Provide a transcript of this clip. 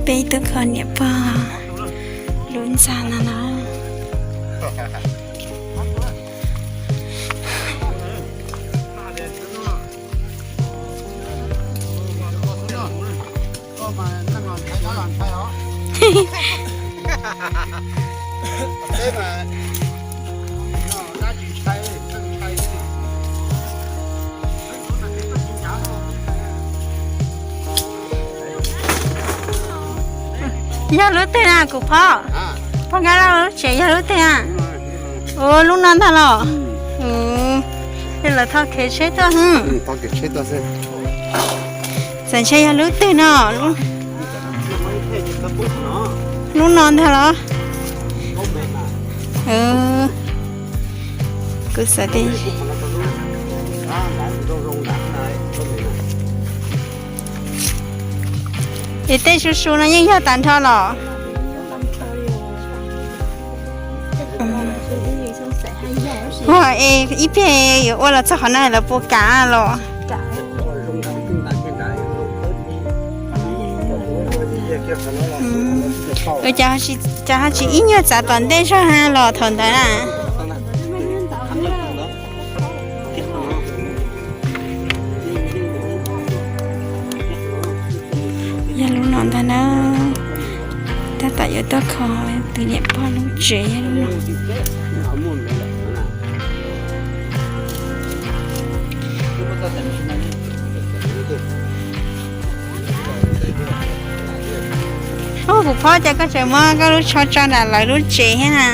Peb tuaj kho niam pog lub ntxa no na. Yog lub twg na kuv phob? Pog Nkaj Lauj lub tsev yog lub twg na? Ua lub no ntag los? Yog lawv tho kev tsheb tuaj. Txawm ntshe yog lub twg no? Lub no ntag los? Kuv xav tias es tej su su no yeej yog tag nrho los? Ua es ib pliag yuav ua los txog qhov no lawv puas kam los? Ua cas ho tsis ib nyuag txav tom ntej zog ha los thaum ntawd na? Yog lub no ntag na. Tab tom yuav tuaj kho tus niam pog lub tsev yog lub no. Ub, kuv phob, cas koj tseem muab koj lub tsho tso nram lawv lub tsev thiab na?